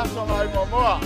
Aso mai muamua.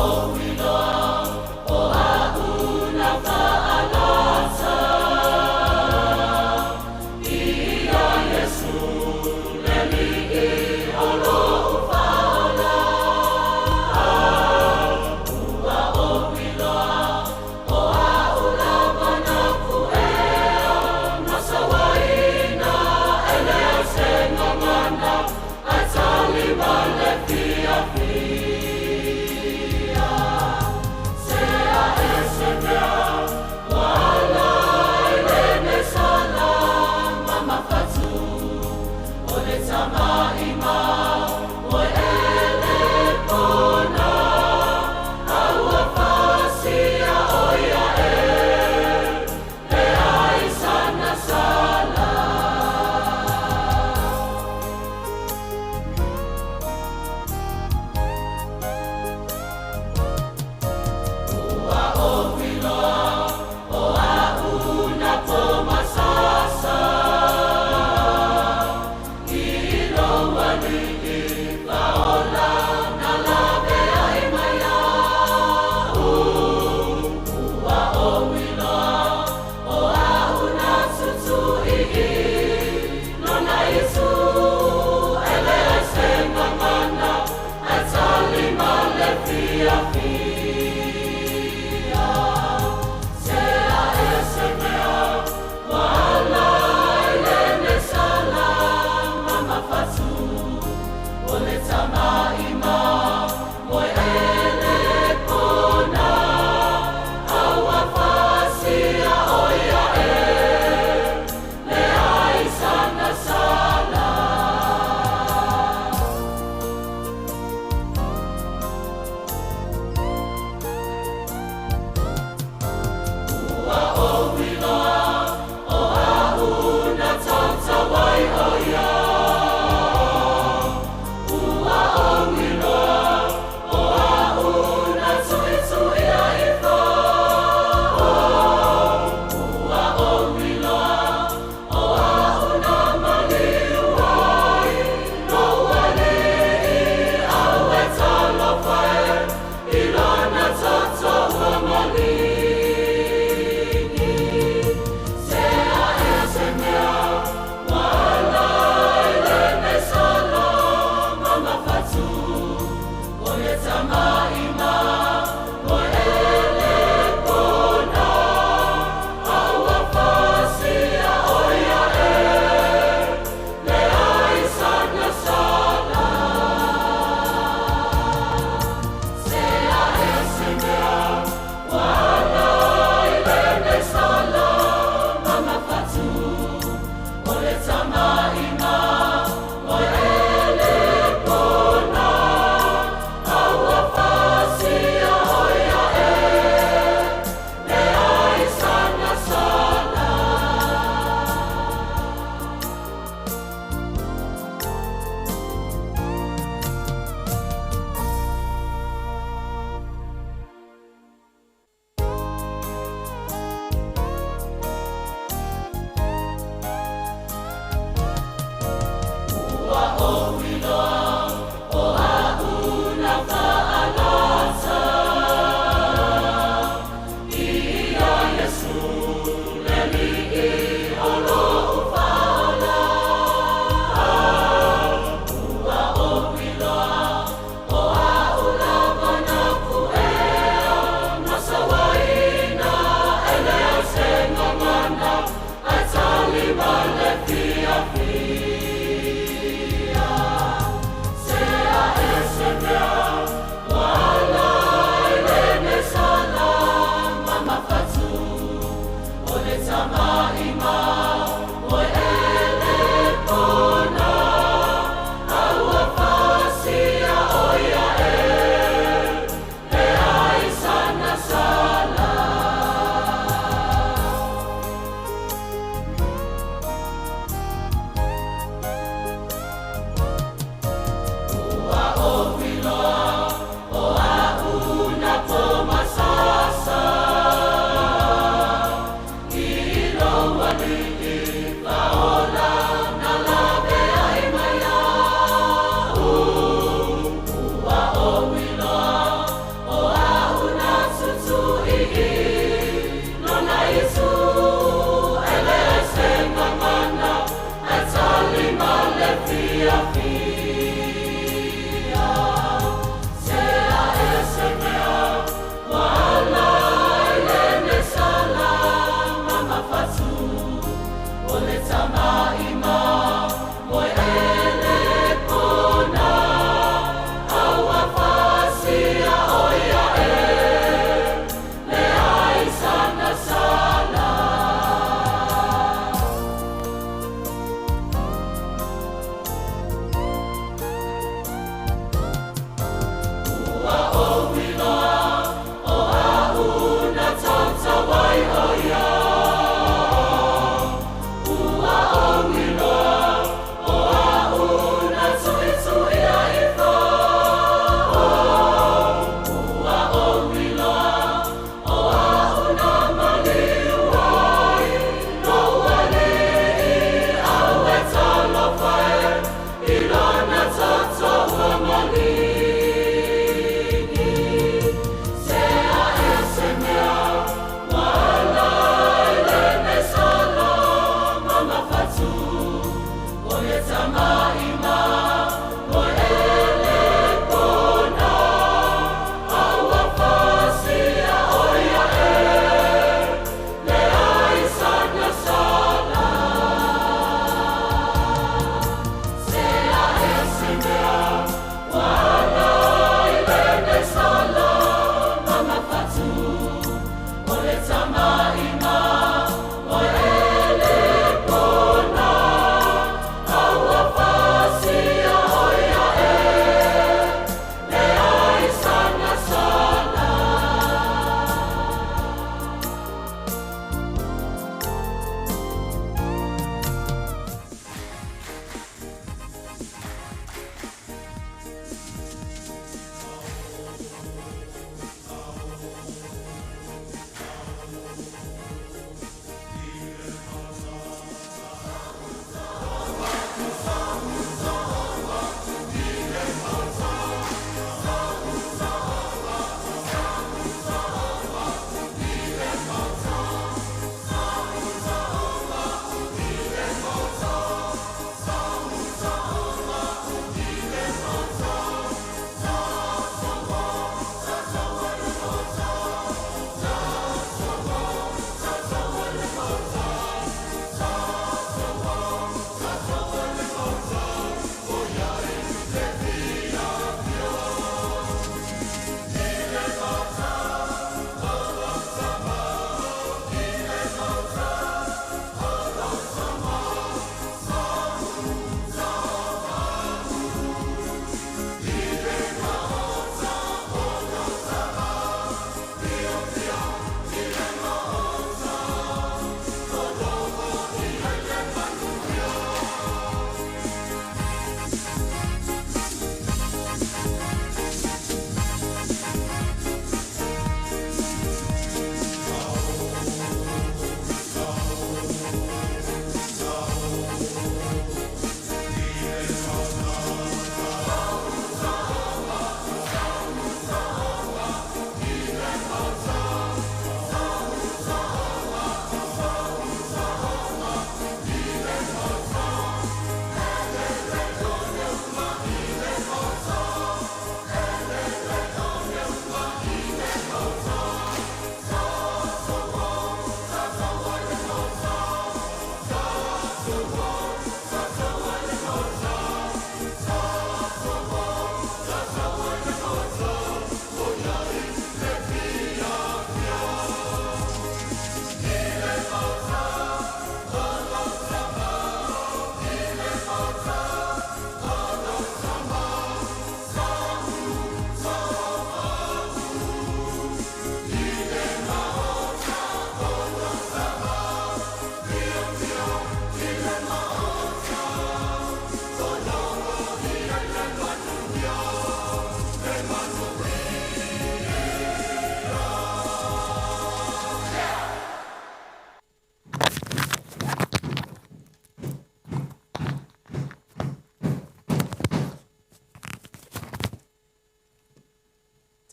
I lou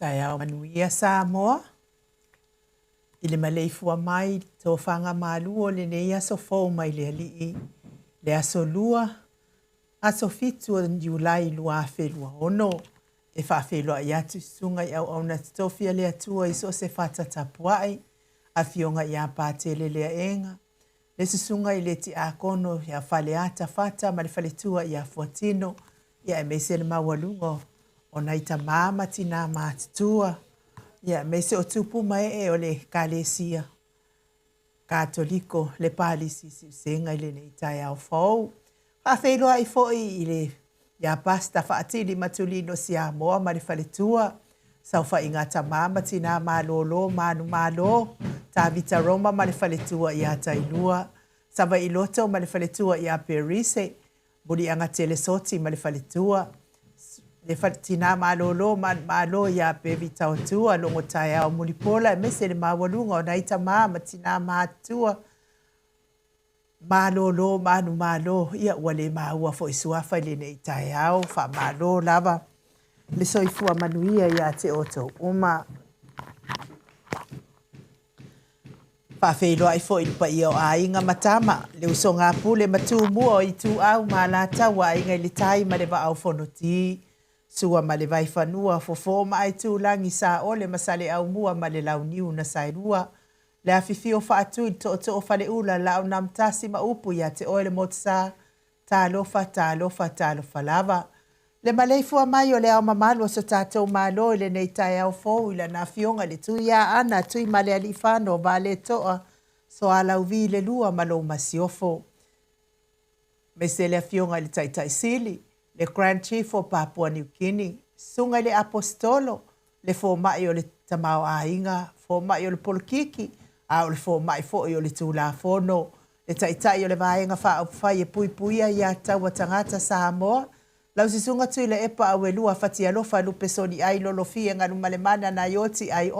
Taeao manuia Samoa i le maleifua mai i le tofaga malu o lenei aso fou mai le Alii, le aso Lua, aso 7 o Iulai 2026. E faafeiloai atu i susuga i auauna totofi a le Atua i so o se fata tapuai, Afioga ia Patele Leaega, le susuga i le Tiakono ia Faleata Fata ma le faletua ia Fuatino, ia aemaise le maualuga o nai tama ma tinā matutua, ia aemaise o tupu ma ee o le Ekalesia Katoliko le Palisi i Siusega i lenei taeao fou. Faafeiloai foi i le ia Pastor Faatili Matulino Siamoa ma le faletua, saofaiga a tama ma tinā malolo manumalo, Tavita Roma ma le faletua ia Tailua, Savaii Loto ma le faletua ia Perise, Muliagatele Soti ma le faletua, le tinā malolo manumalo ia Bevi Taotua, Logotaeao Mulipola aemaise le maualuga o nai tama ma tinā matutua, malolo manumalo, ia ua le maua foi suafa i lenei taeao. Faamalo lava le soifua manuia ia te outou uma. Faafeiloai foi i le paia o Aiga ma Tama, le usoga a Pule ma Tumua o Ituau ma Alataua, Aiga i le Tai ma le Vaa o Fonoti, Sua ma le Vaifanua, Fofo ma Aitulagi, Saole ma Saleaaumua ma le Launiu na Saelua, le afifio o Faatui, le Tootoo o Faleula, Laaunaamotasi ma upu ia te oe le Motusa, Talofa, talofa, talofa lava. Le maleifua mai o le Ao Mamalu o so tatou Malo i lenei taeao fou i lana Afioga i le Tuiaana Tuimalealiifano Vaaletoa Sualauvi le Lua ma lou Masiofo. Aemaise le Afioga i le Taitai Sili, le Grand Chief o Papua New Guinea, Susuga i le Aposetolo, le Fomai o le Tamaoaiga, Fomai o le Polokiki, a o le Fomai foi o le Tulafono, le Taitai o le Vaega Faaupufai e Puipuia Aiatatau a Tagata Samoa, lau Susuga Tuilaepa Auelua Fatialofa Lupe Soliai Lolofie Galumalemana Naioti Aiono.